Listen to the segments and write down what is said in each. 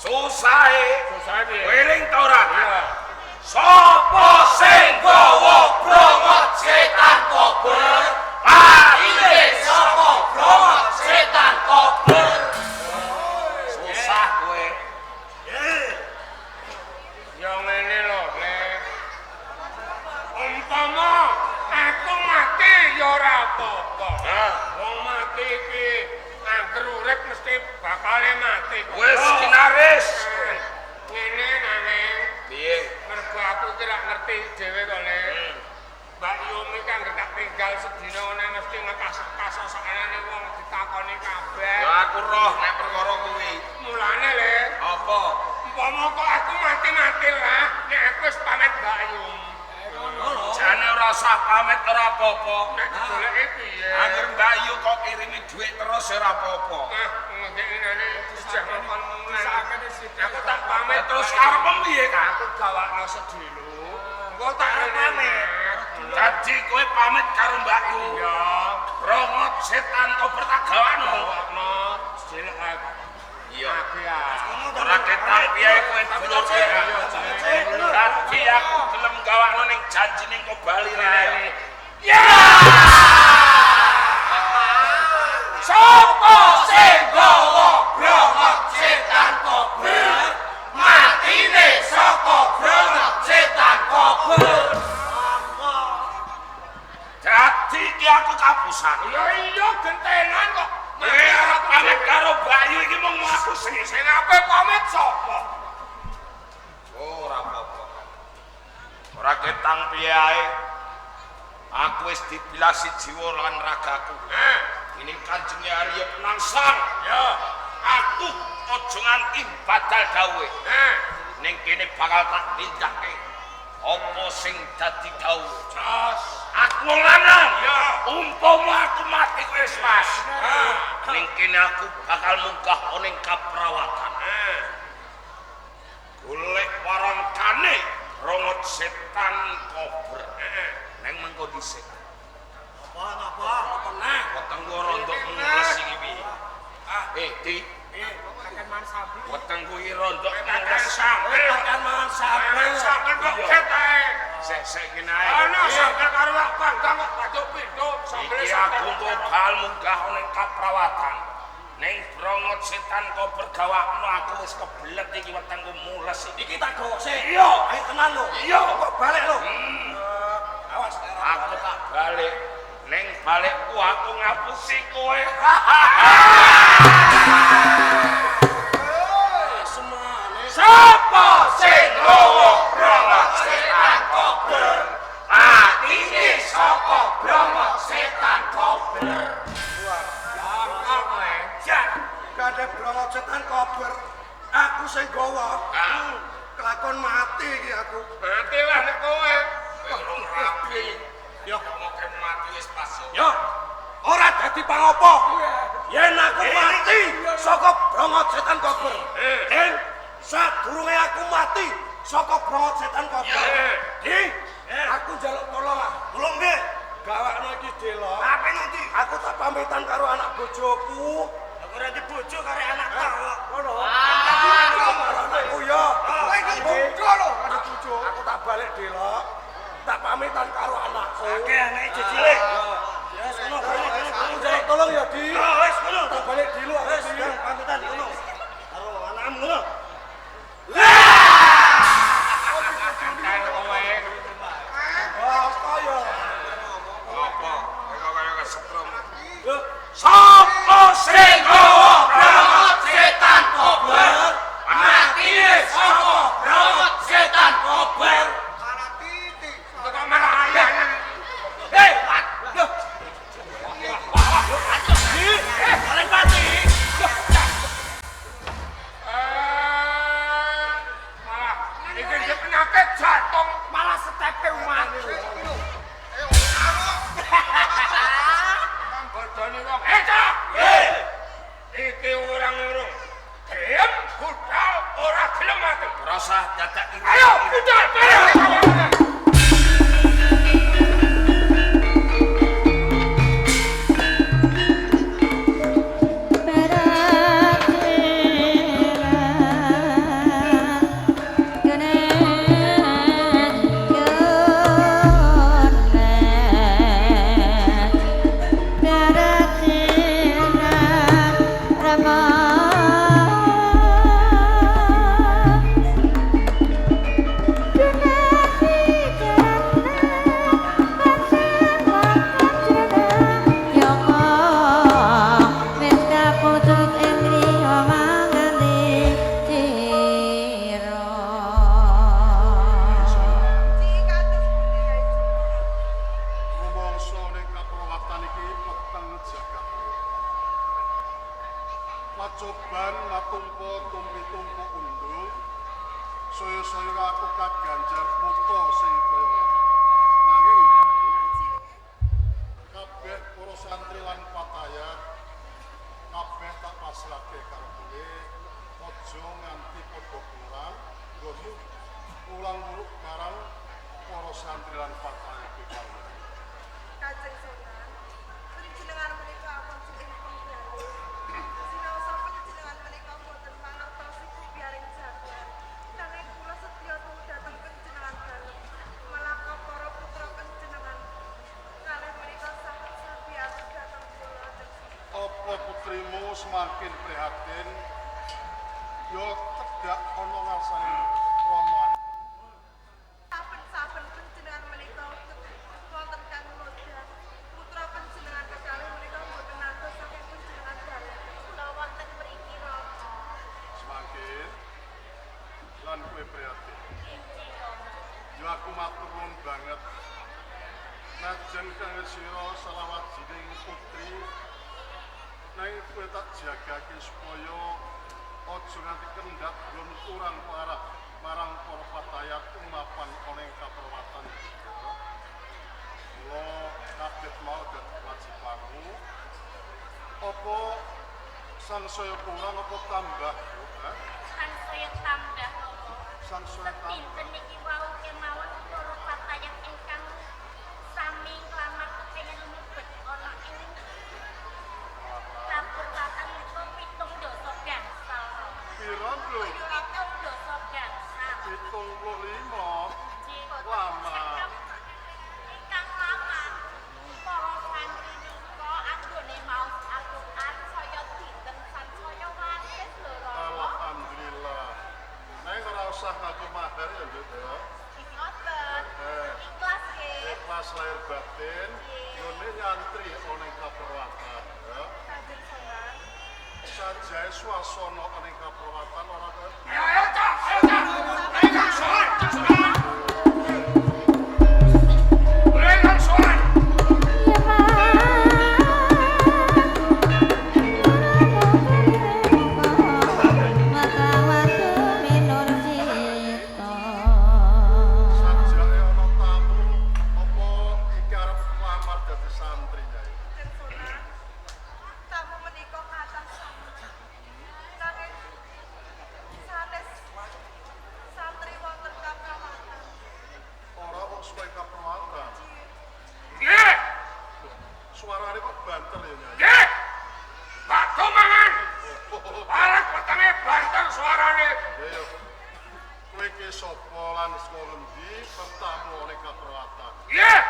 Susahe. Susahe piye? Weling ta ora? Iya. Sopo sing gawa brongot setan kober? Matine saka brongot setan kober. Susah kowe. Ya ngene lho, Le. Umpama aku mati ya ora apa-apa. Hah? Wong mati iki angger urip mesti bakale mati. Wis kinaris. Ngene nanging Piye? mergo aku iki ora ngerti dhewe to, Le. Mbak Yumi kan tak tinggal sedina ngene mesti ngekas-kasosane wong ditakoni kabeh. Ya aku roh nek perkara kuwi. Mulane, Le, Apa? umpama kok aku mati-mati lah, nek aku wis pamit Mbak Yum. Jane ora usah pamit ora apa-apa. Nek digoleki piye? Angger Mbak Yu kok kirimi dhuwit terus ora apa-apa. Ah, ngene dijak kon mulai. Aku tak pamit Terus karepem piye, Kak? Aku gawakno sedilo. Engko tak pamit. Dadi kowe pamit karo Mbak Yu. Iya. Brongot setan kober tak gawakno. Gawakno sedilo aku. Iya. Aku ya. Ora ketak piye kowe dulur. Dadi aku gelem gawakno ning janjine engko bali rene. Ya! Sopo sing gawa brongot setan kober? Matine saka brongot setan kober. Dadi iki aku kapusan. Ya iya gentenan kok. Kowe arep pamit karo Bayu iki mung ngapusi. Sing ape pamit sapa? Oh, ora apa-apa. Ora ketang piye ae. Aku wis dibilasi jiwa lan ragaku. Heh. Ini Kanjeng Arya Penangsang. Ya. Aku aja nganti badal dawuhe. Heh. Ning kene bakal tak tindake. Apa sing dadi dawuh? Jos. Aku wong lanang. Ya. Umpama aku mati kowe wis pas. Heh. Ning kene aku bakal munggah ning kaprawatan. Heh. Golek warangkane rongot setan kober. Neng mengko dhisik. Apa apa? Apa neh? Wetengku rondok mules iki piye? Ah. Di, Makan mangan sapi. wetengku iki rondok Makan mules. sambel. Makan mangan sapi. Makan sambel kok Iya. ket ae. Sek-sek ngene ae. Ana sambel karo wak panggang kok paduk pindho sambel Iki aku bakal munggah ning kaprawatan. Ning brongot setan kober gawakno aku wis kebelet iki wetengku mules iki. Iki tak gawa sik. Iya. Ayo tenan lho. Iya. Kok balik lho. Awas. Aku tak balik. Ning balikku aku ngapusi kowe. Semane. Sapa sing gawa brongot setan kober? Matine saka brongot setan kober. Langkah kowe. Jan, gade brongot setan kober. Aku sing gawa. Kelakon mati iki aku. Mati lah nek kowe. Kowe urung rapi. Yo. Moke mati wis pas. Yo. Ora dadi pangopo. Yen aku mati saka brongot setan kober. Yen sadurunge aku mati saka brongot setan kober. Di, aku njaluk tolong ah. Tolong piye? Gawakno iki delok. Ape nanti? Aku tak pamitan karo anak bojoku. Aku ora bojo karo anak kok. Ngono. Karo anakku ya. Kowe iki bojo lho, ada bojo. Aku tak balik delok. Tak pamitan karo anakku. Akeh anake cicile. Ya wis ngono, ngono. Njaluk tolong ya, Di. Ya wis ngono. Tak balik dulu aku. Wis, pamitan ngono. Karo anakmu ngono. Santai kowe. Wah, kaya. Apa? Kowe kaya kesetrum. Lho, Sapa sing gawa brongot setan kober? Matine saka brongot setan kober. Kok malah ayah. Hei, lho. Di, paling mati. Malah iki dia penyakit jantung. Malah setepe mati. Bodone wong. Eh, Cak. Iki orang urung. Gelem budal ora gelem mati. Ora usah dadak iri. Ayo budal bareng. Barat Saya-saya aku kaganjar muka sing kaya ngene. Nanging Nyai, kabeh para santri lan fatayat kabeh tak pasrahke karo kowe. Aja nganti padha kurang nggonmu ulang wuruk marang para santri lan fatayat kuwi. Kanjeng Sunan, panjenengan menika ampun sing penggalih. Sinaosa panjenengan menika boten mangertosi biaring jagat. Nanging kula setya tuhu dhateng panjenengan dalem. Malaka para putra panjenengan kalih menika saged sabiyantu dhateng kula Kanjeng Sunan. Apa putrimu semakin prihatin ya tedak ana ngarsane Rama. Saben-saben panjenengan menika wonten kang noda. Putra panjenengan kekalih menika boten nantos saking panjenengan dalem. Kula wonten mriki Rama. Semakin lan kowe prihatin. Inggih Rama. Ya aku matur nuwun banget. Najan kang sira salah wajining putri nanging kowe tak jagake supaya aja nganti kendhat nggon kurang parah marang para fatayat mapan ana ing kaperwatan. Mula kabeh mau dadi kewajibanmu. Apa sangsaya kurang apa tambah? Sangsaya tambah Rama. Sangsaya tambah. Sepinten niki wau kemawon para fatayat ingkang sami nglamar kepengin mlebet ana ing kaperwatan menika 70 gangsal. Pira, Bro? 70 gangsal. 75. Lama. Ingkang lama para santri nika anggone maos Al-Qur'an saya dinten sansaya waris lho Rama. Alhamdulillah. Neng ora usah ngaku mahar ya, Nduk ya. Ngoten. Ikhlas nggih. Ikhlas lahir batin, nggone nyantri ana ing kaperwatan ya. Kanjeng Sunan, Sajae swasana ana ing kaperwatan ora kaya Ayo Cak, ayo Cak. Ayo Kang Sowan, Kang Sowan. Ayo Kang Sowan. sajae ana tamu apa iki arep nglamar dadi santri Nyai. Kanjeng Sunan, tamu menika kathah sanget. Nanging sanes santri wonten kaprawatan. Ora wong supaya kaperwatan. Nggih, Suarane kok banter ya Nyai. nggih. Bakso mangan. Barang wetenge banter suarane. Ya ya. Kowe iki sapa lan saka ngendi pertamu ana ing kaperwatan? Nggih.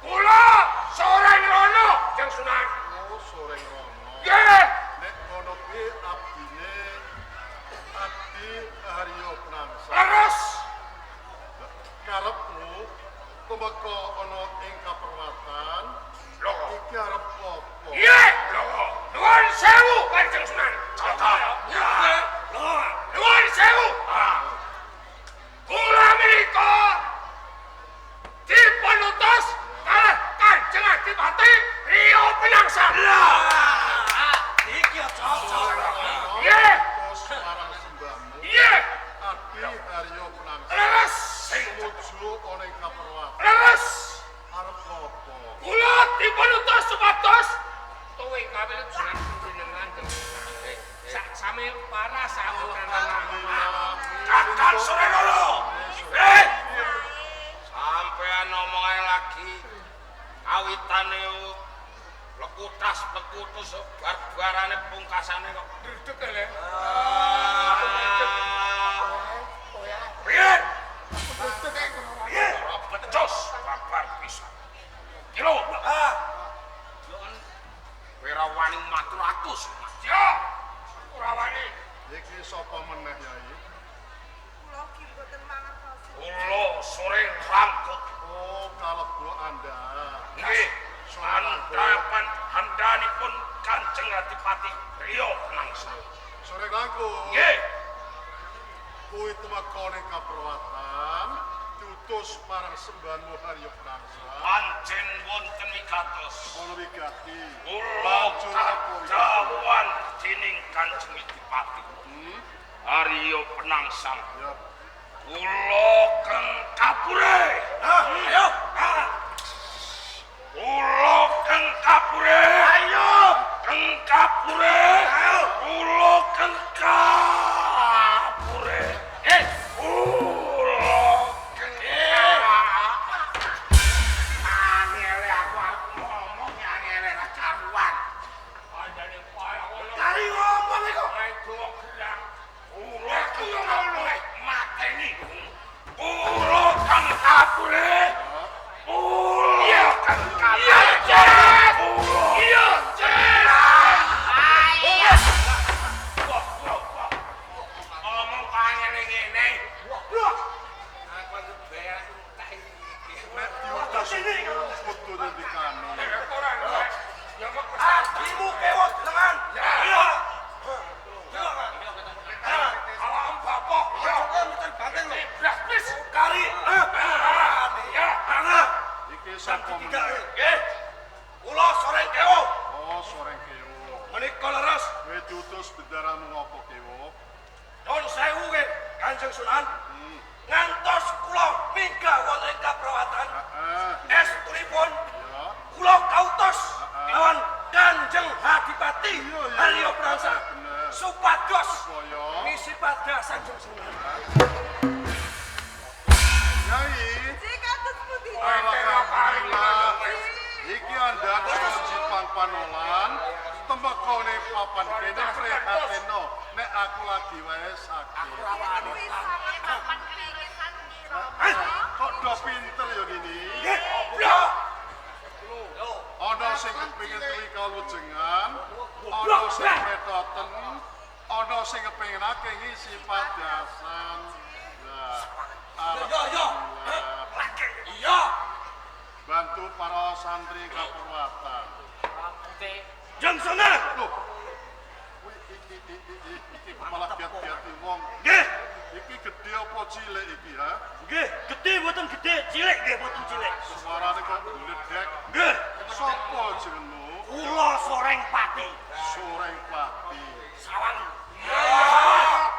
Kula Soreng Rono, Jeng Sunan. Oh, Soreng Rono. Nggih. Nek ngono kuwi abdine Abdi Haryo Penangsa. Leres. Karepmu tumeka ana ing kaperwatan Lho. iki arep apa? Nggih. Lho. Nuwun sewu Kanjeng Sunan. Nggih. Nuwun sewu. Kula menika dipun utus kalih Kanjeng Adipati Riyo Penangsa. Iki cocok. Nggih. Terus marang sembahmu Nggih. Abdi Haryo Penangsa Leres. tumuju ana ing kaperwatan Leres. arep apa? Kula dipun utus supados tuwe kawilujengan panjenengan Sak sami waras sampun Alhamdulillah. Kakang Surenono. Eh, sampean ngomong ae lagi. Kawitane lekutas lekutus bar-barane pungkasane kok. Dredeg le. Piye? Piye? Ora becus babar pisan. Iki lho. Ah, Kowe ora wani matur aku sih. Yo. Ora wani. Iki sapa meneh Nyai? Kula ki boten mangertosi. Kula sore rangkut. Oh, kalebu Anda. Nggih, andhapan handhanipun Kanjeng Adipati Riyo Penangsa. Sore langkung. Nggih, Kuwi tumeka ning kaperwatan diutus marang sembahmu Haryo Penangsa. pancen wonten wigatos. Ana wigati. Kula Banjur apa wigati? kadhawuhan dening Kanjeng Adipati Arya Penangsang. Ya, Kula keng kapure. Ayo. Kula keng kapure. Ayo. Keng kapure. Ayo. Kula keng kapure. Kula keng angele aku ngomong angele ra karuan. Andane kaya ngono. Kari ngomong iku. Ayo gerang. Kula keng kapure mateni. Kula keng kapure. Kula keng kapure. Iya. Ngomong kok angele ngene. Aku bayar entek iki. Nek diutus kudu ngendikane. Ora ora. Ya kok Adimu kewot lengan. Iya. Awak bapak. Ya, mboten banting lho. Blas wis. Kari. Ya. Iki sapa Tiga. meneh? Nggih. Kula Soreng Kewo. Oh, Soreng Kewo. Menika leres Kowe diutus bendaramu ngopo Kewo? nyuwun sewu nggih Kanjeng Sunan. Ngantos kula minggah wonten ing kaprawatan. Heeh. Estunipun Ya. kula kautos lawan Kanjeng Adipati Iya, iya. Haryo Prangsa Bener. supados Supaya misi pada Sanjeng Sunan. Nyai, Nggih kados pundi? alhamdulillah. Iki andhane Jipang Panolan, temekone papan kene prihateno nek aku lagi wae sakit. Kuwi sanget Papan kepingin sandi Rama. Kok do pinter ya gini? Nggih, goblok. Ana sing kepengin tuwi kawujengan, ana sing pretoten, ana sing kepengin ngisi padasan. Lah, Yo yo. alhamdulillah. Iya. Bantu para santri kapurwatan. Jeng Sunan. Loh. Kuwi iki iki iki iki malah giat-giati wong. Nggih. Iki gedhe apa cilik iki ha? Nggih, gedhe mboten gedhe, cilik nggih mboten cilik. Suarane kok bledek. Nggih. Sopo jenengmu? Kula Soreng Pati. Soreng Pati. Sawang.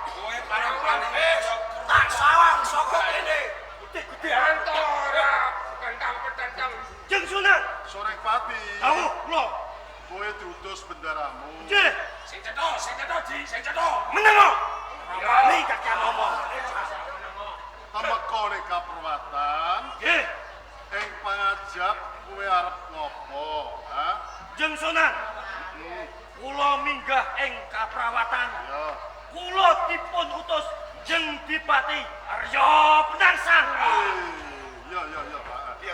Kowe parang-parang Tak sawang saka kene. Gedhe-gedhe ora. Kentang-kentang. Jeng Sunan. Soreng Pati. Dawuh kula. Kowe diutus bendaramu. Nggih. Sing cetha, Ji, sing cetha. Menengo. Wani kakek ngomong. Temekone kapurwatan. Nggih. Ing pangajap kowe arep ngopo, ha? Jeng Sunan. Kula minggah ing kaprawatan. Ya. Kula dipun utus Jeng Dipati Arya Penangsang. Ya ya ya.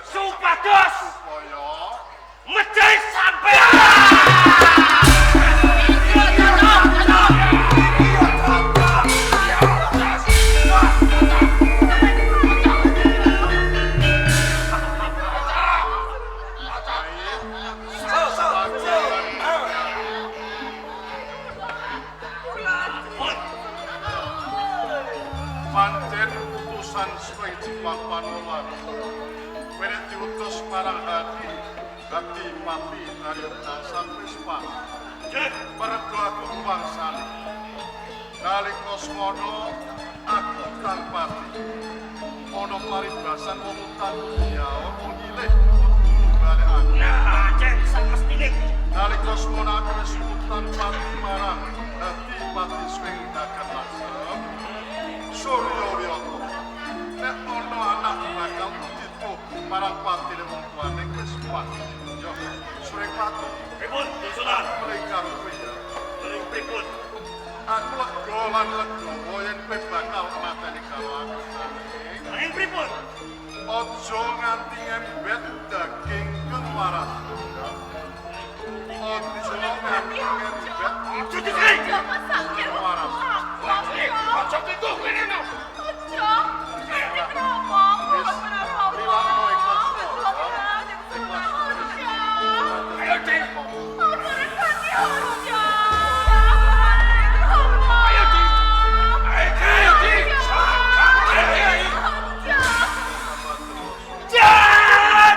Supados Supaya mejahi sampeyan. Pancen utusan Sweng Jipang Panolan. Kowe diutus marang hati, Adipati Arya Penangsang wis pas. Nggih. Mergo aku wangsane. Nalika semono aku utang pati. Ana paribasan wong utang nyaur wong nyilih kudu balekake. Nah, cek samestine. Nalika semono aku wis utang pati marang Adipati Sweng Dagan Lasem. Surya Wiyoto. Nek ana anak bakal dituh marang patine wong tuane wis pas. Yo, Sureng Pati. Pripun, Jeng Sunan? Mulai karo kowe ya. Mling pripun? Aku lega lan legawa yen kowe bakal mateni karo aku. Nanging pripun? Aja nganti ngembet daging kang waras. Aja nganti ngembet Aja dikei. kang waras. Aja gitu kene no. Aja. Kanjeng Rama, kula menapa? Riwakno ikhlas. Ikhlas. Ayo, Ji. Aja. Ayo, Ji. Ayo, Ji. Ayo, Ji. Jan!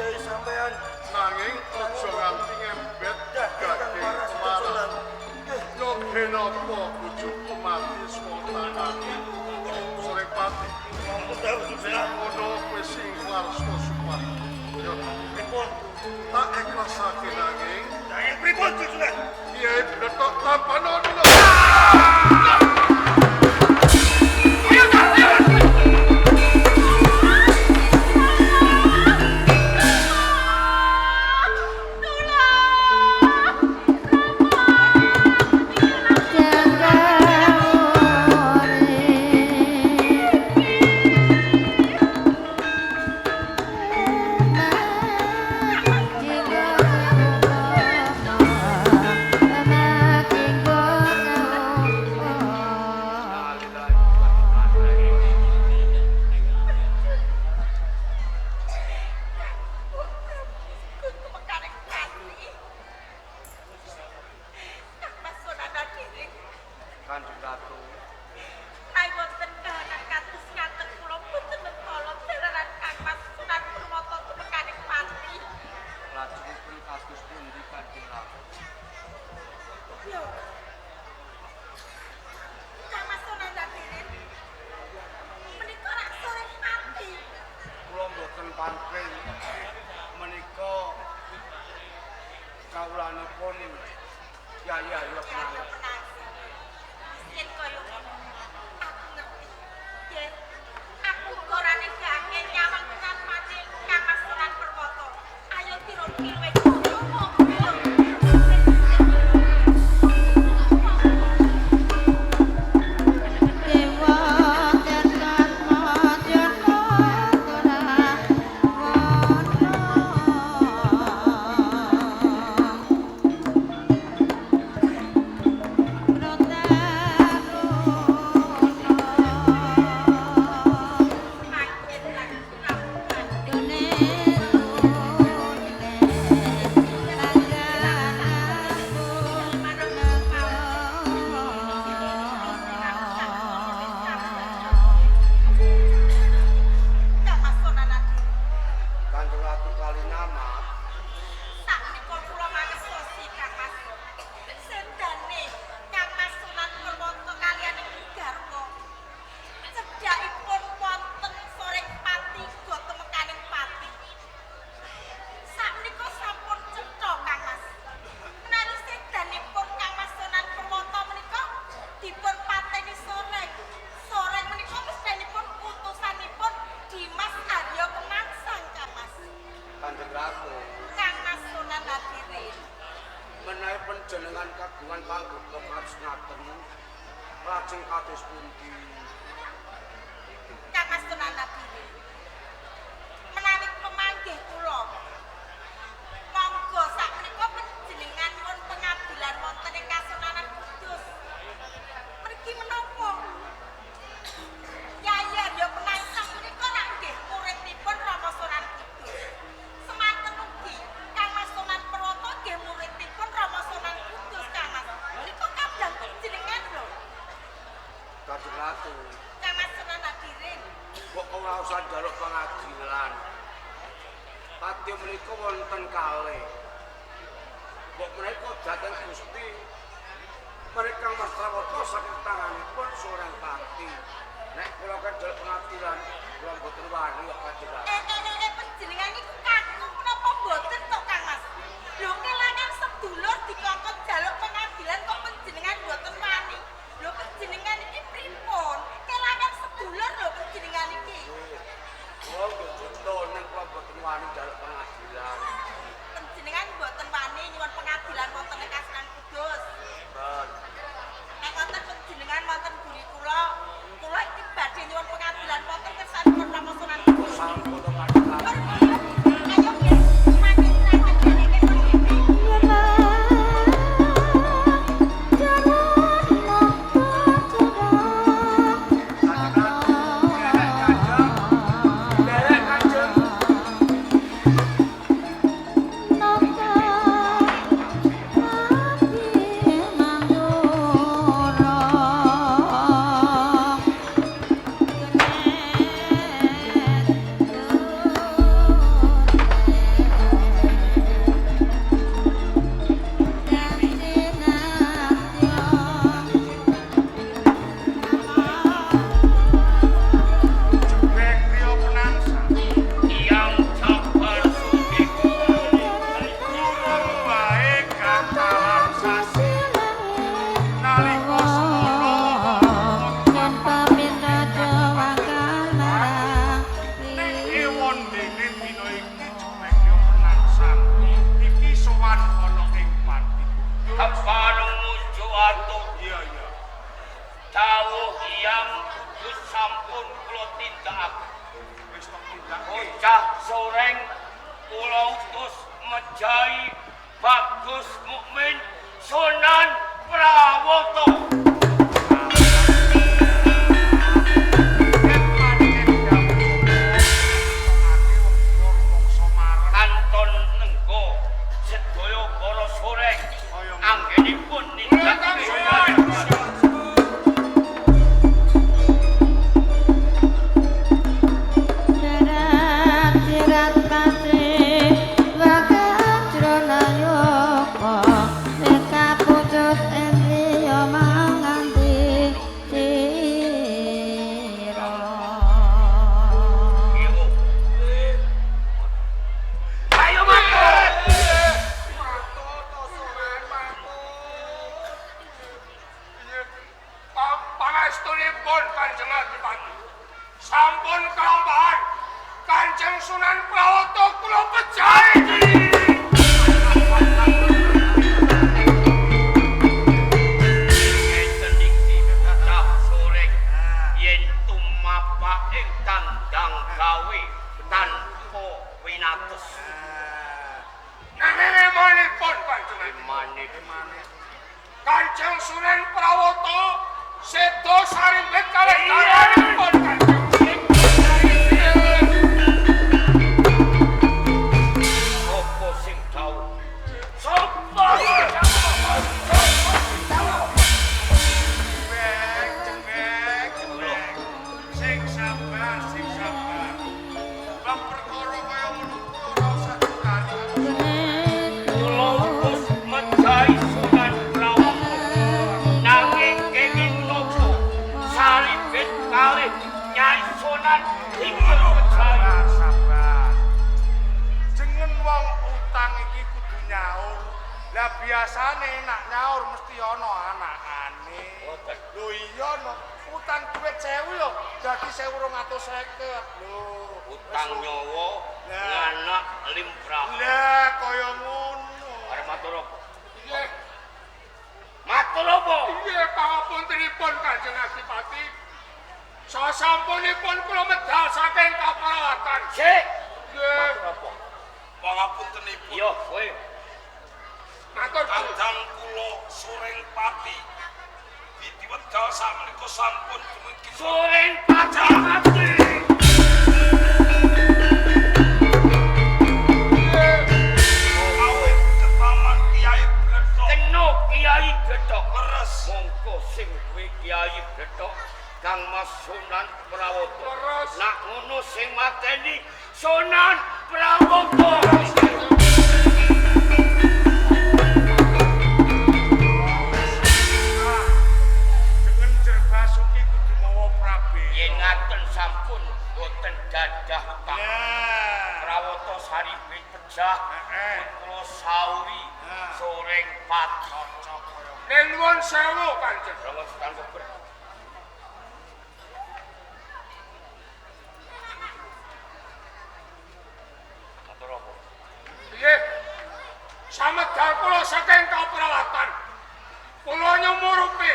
Mejahi sampean. Nanging aja nganti ngembet gading kemarin. Yoge napa bojoku mati saka tanganku. Sering pati. Nek ngono kowe sing warsa sumpah. Yo Pripun? Tak ikhlasake nanging. Nanging pripun Sunan? Kiai Blethok tampanono. Kanjeng Ratu. Menawi wonten kahanan kados ngaten kula boten mentala jalaran Kang Mas Sunan Purwata tumekaning pati. Lajengipun kados pundi Kanjeng Ratu? Lho. Kang Mas Sunan Dadirin menika rak sore pati. Kula mboten pantring menika kawulanipun Kyai Arya Penangsang. Yen kaya ngono, aku ngerti. Yen aku uga ora negake nyawang tenan mati Kang Mas Sunan Purwata. Ayo tirun luwih Panjenengan kagungan panggebok kados ngaten lajeng kados pundi Kang Mas Sunan Dadirin menawi pemanggih kula monggo sakmenika panjenengan nyuwun pengadilan wonten ing Kasunanan Kudus. Mergi menapa Kyai Arya Penangsang menika rak nggih muridipun Rama Sunan Kudus. Semanten ugi Kang Mas Sunan Purwata nggih muridipun Rama Sunan Kudus Kang Mas. Menika kadang panjenengan lho. Kanjeng Ratu. Kang Mas Sunan Dadirin kok ora usah njaluk pengadilan. Pati menika wonten kalih. Mbok menika dhateng Gusti mereka Mas Prawata saking tanganipun Sureng Pati. Nek kula kan njaluk pengadilan, kula mboten wani kok Kanjeng Ratu. Panjenengan niku kakung menapa mboten to Kang Mas? Lho kelangan sedulur dikongkon njaluk pengadilan kok panjenengan mboten wani. Lho panjenengan iki pripun? Kelangan sedulur lho panjenengan iki. Kula nggih cinta ning kula mboten wani njaluk pengadilan. Panjenengan mboten wani nyuwun pengadilan wonten ing Kasunan Kudus. Mboten. Nek wonten panjenengan wonten buri kula, kula iki badhe nyuwun pengadilan wonten kersanipun Rama Sunan Kudus. Sampun Bocah Soreng kula utus mejahi Bagus Mukmin Sunan Prawata. Kanton nenggo sedaya para Soreng anggenipun nindak. Sampun kelampahan Kanjeng Sunan Prawata kula pejahi. Ngeten iki bocah Soreng yen tumapak ing tandang gawe tanpa winates. Nanging emanipun Kanjeng Kanjeng Sunan Prawata sedo sarimbit kalih garwanipun Kanjeng. Sopo sing tau? Sopo sing tau? Cebek, cebek. Sing sabar, sing sabar. Bab perkara kaya ngono kuwi ora usah dikali. Kula utus mejahi Sunan Prawata. Nanging kenging napa saribet kalih Nyai Sunan dipun pejahi. Sabar. Jeneng wong utang iki kudu nyaur. Lah biasane nak nyaur mesti ana anakane. Lho iya no, utang duit 1000 lho dadi 1250. Lho, utang nyawa nganak limrah. Lah kaya ngono. Arep matur apa? Nggih. Matur apa? Nggih, pangapuntenipun Kanjeng Adipati. Sasampunipun kula medal saking kaperawatan. Sik. Nggih. Matur apa? Pangapuntenipun. Iya, kowe. Matur kadang kula Soreng Pati. Widi wekdal sakmenika sampun dumugi Soreng Pati mati. Awit ketaman Kiai Blethok. Kena Kiai Blethok. Leres. Mongko sing duwe Kiai Blethok Kang Mas Sunan Prawata. Leres. Nak ngono sing mateni Sunan Prawata. Jeneng Jerbasuki kudu mawa prabe. Yen ngaten sampun boten dadah utang. Lah, Prawata saribet pejah Heeh. kula sauri Soreng Pati. Cocok kaya Ning nuwun sewu Kanjeng. Rama Sultan Kober. Matur apa? Nggih. Samedal kula saking kaperawatan. Kula nyumurupi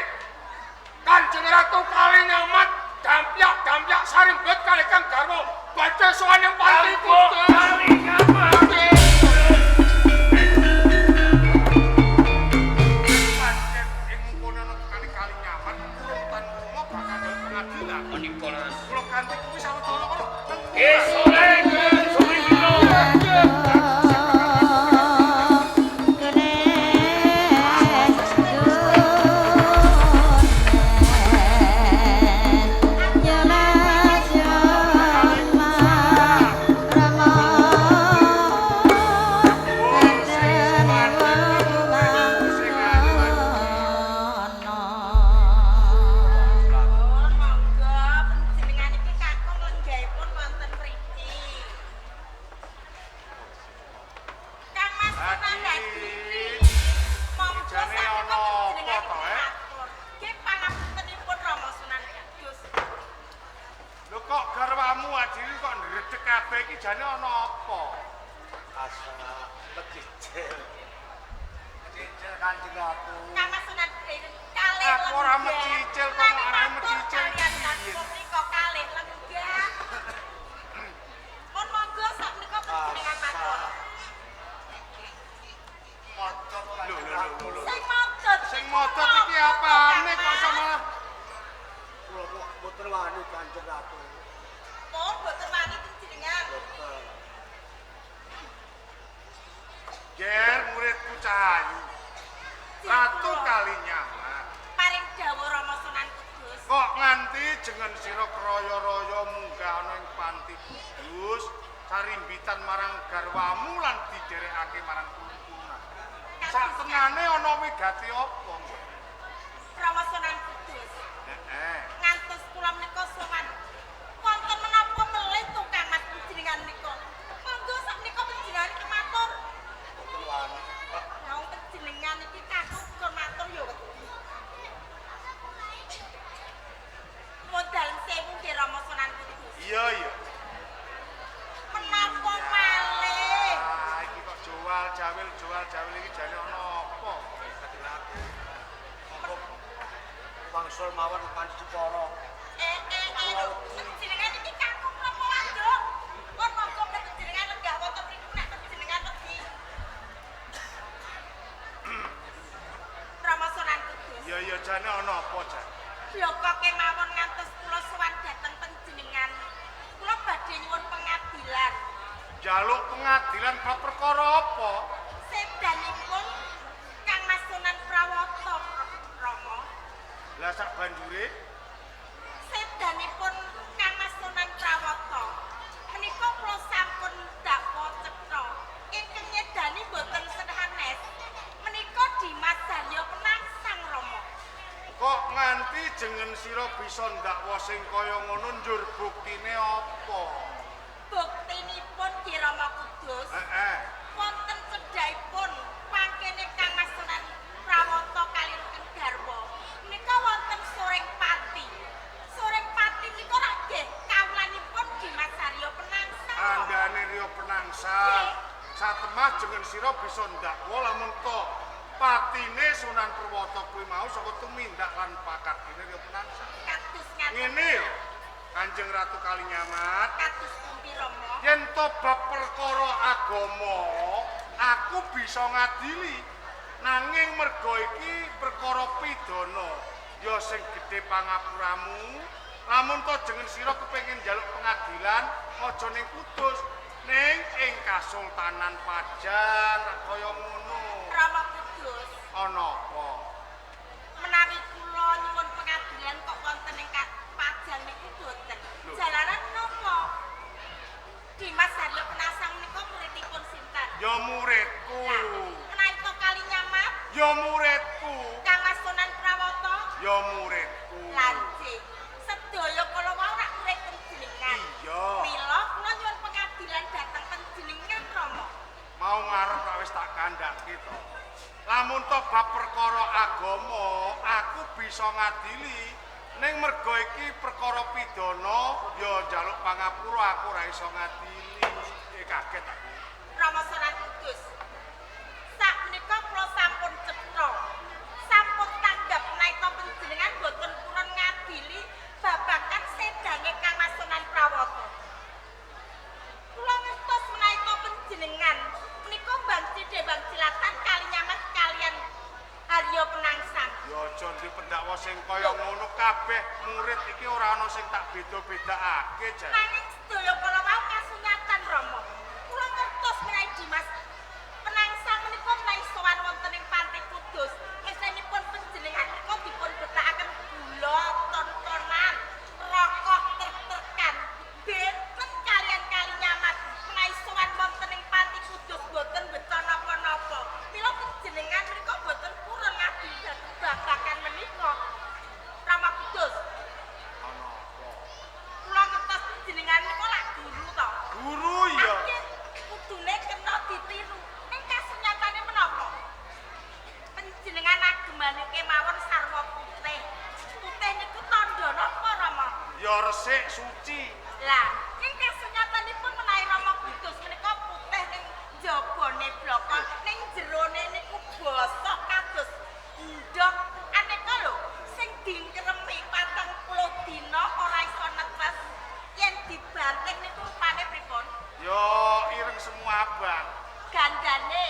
Kanjeng Ratu Kalinyamat dampyak-dampyak sarimbet kalih Kang Garwa badhe sowan ing panti kudus. Kalinyamat. pancen ing kono ana kali-kali nyaman urung tan lunga bakal gawe pengadilan. Menika leres. Kula kanthi kuwi sawetara kono. Eh, Soreng, Soreng kula. Monggo panjenengan iki kakung lenggahipun wonten mriki. Kang Mas Sunan Hadiri. Monggo Jane sakmenika ana panjenengan apa to, iki eh? matur. Nggih pangapuntenipun Rama Sunan Kudus. Lho kok garwamu adiri kok ndredeg kabeh iki jane ana apa? Asa mecicil. Mecicil Kanjeng Ratu. Kang Mas Sunan kalih Aku ora lenggah. mecicil kok Nanging arep matur mecicil kaliyan piye? kakung menika kalih lenggah. Pun Rahayu. Ratu Kalinyamat. Paring dawuh Rama Sunan Kudus. Kok nganti jeneng sira kraya-raya munggah ana ing Panti Kudus, sarimbitan marang garwamu lan diderekake marang kulun-kulunan. Satenane ana wigati apa? Rama Sunan Kudus. Heeh. Ngantos kula menika sowan wonten menapa melih to Kang Mas panjenengan menika. Monggo sak menika panjenengan kematur. Mboten wani. Lah wong panjenengan iki kakung kon matur ya wedi. Nuwun dalem sewu nggih Rama Sunan Kudus. Iya iya. Menapa malih? Ah, iki kok jual jawil iki jane ana apa? Monggo wangsul mawon Panti Jepara. Lho, panjenengan iki kakung napa wadok? Kon monggo panjenengan lenggah wonten mriku nek panjenengan wedi. Rama Sunan Kudus. Iya iya jane ana apa jan? Bloko kemawon ngantos kula sowan dhateng panjenengan. Kula badhe nyuwun pengadilan. Njaluk pengadilan bab perkara apa? Sedanipun Kang Mas Sunan Prawata Rama. Lah sak banjure sedanipun Kang Mas Sunan Prawata menika kula sampun dakwa cetha ingkang nyedani boten sanes menika Dimas Haryo Penangsang Rama. Kok nganti jeneng sira bisa ndakwa sing kaya ngono njur buktine apa? Buktinipun Ki Rama Kudus. Heeh. Wonten cedhakipun pangkene Kang Mas Sunan Prawata kaliyan garwa menika wonten Soreng Pati. Soreng Pati menika rak nggih kawulanipun Dimas Haryo Penangsang. Andane Rio Penangsang. Satemah jeneng sira bisa ndakwa lamun to patine Sunan Prawata kuwi mau saka tumindak lan pakartine Rio Penangsang. Kados ngaten. Ngene yo. Kanjeng Ratu Kalinyamat. Kados pundi Rama? Yen to bab perkara agama, aku bisa ngadili. Nanging merga iki perkara pidana, ya sing gedhe pangapuramu. Lamun to jeneng sira kepengin njaluk pengadilan, aja ning Kudus, ning ing Kasultanan Pajang rak kaya ngono. Rama Kudus. Ana apa? Menawi kula nyuwun pengadilan kok wonten ing Pajang niku boten. Jalaran napa? Dimas Haryo Penangsang menika muridipun sinten? Ya muridku. Menawi to Kalinyamat? Ya muridku. Kang Mas Sunan Prawata? Ya muridku. Lan sedaya kala wau rak murid panjenengan. Iya. Mila kula nyuwun pengadilan dhateng panjenengan Rama. Mau ngarep rak wis tak kandhake to. Lamun to bab perkara agama, aku bisa ngadili. Ning merga iki perkara pidana, ya njaluk pangapura aku ora iso ngadili. Kaget aku. Rama Sunan Kudus. Sak menika kula sampun cetha. Sampun tanggap menawi panjenengan boten purun ngadili babagan sedange Kang Mas Sunan Prawata. Kula ngertos menawi panjenengan menika bangci Debang Cilatan Kalinyamat kalian Haryo Penangsang. Ya aja ndek pendakwa sing kaya ngono kabeh murid iki ora ana sing tak beda-bedakake jan. Nanging sedaya kala wau kasunyatan Rama. Kula ngertos menawi Dimas Penangsang menika menawi sowan wonten ing Panti Kudus, mesenipun panjenengan menika dipun betakaken gula tontonan, rokok trek-trekan. Benten kalian Kalinyamat menawi sowan wonten ing Panti Kudus boten beto napa-napa. Mila panjenengan menika boten purun ngadili babagan menika. Rama Kudus. Ana apa? Kula ngertos panjenengan menika lak guru to. Guru ya. Kudune kena ditiru. Ning kasunyatane menapa? Panjenengan agemane kemawon sarwa putih. Putih niku tandha napa, Rama? Ya resik suci. Lah, ning kasunyatanipun menawi Rama Kudus menika putih ning jabane bloko, ning jerone niku bosok kados endhog aneka lho sing dingkremi 40 dina ora iso netes. Yen dibanting niku rupane pripun? Ya ireng semua abang. Gandane.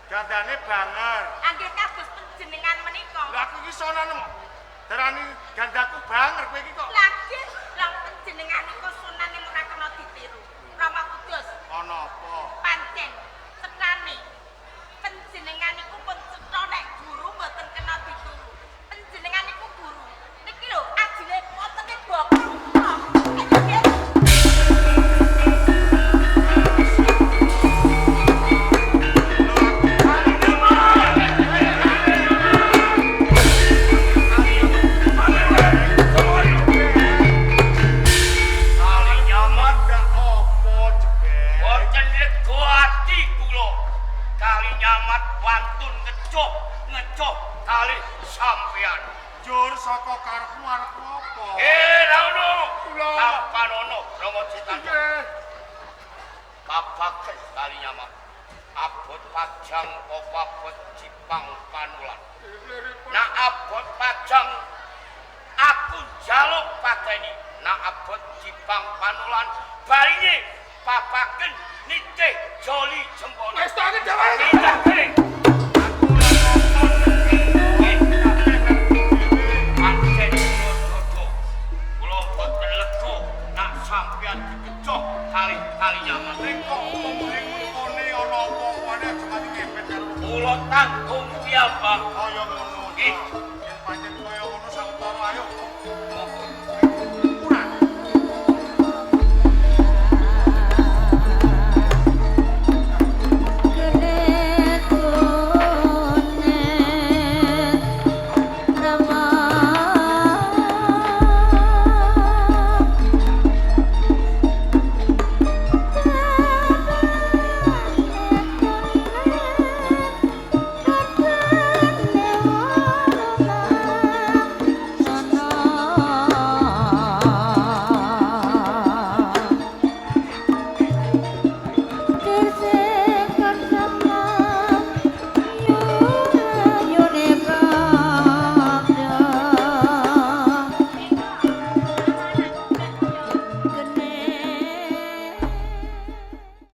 Gandane banger. Angge kados panjenengan menika. Lah aku iki sonan darani gandaku banger kowe iki kok. Lah nggih, lah panjenengan niku sunan ning ora kena ditiru. Rama Kudus. Ana apa? Pancen cetane panjenengan niku pun kalih sampeyan. Jur saka karepmu arep apa? Ra ono. Kula. Kapan ono Brongot Setan? Nggih. Babaken kali nyaman. Abot pajang apa abot Jipang Panulan. Nak abot pajang aku njaluk pateni. Nak abot Jipang Panulan baline papaken nitih joli jempono. Wis tak dhewe. Nitih. Pancen jodoh. Kula boten lega nak sampeyan dikecoh kali-kali nyaman. Ning kok ning kene ana apa-apane aja nganti ngepet karo Kula tanggung piyambak. kaya ngono. Nggih.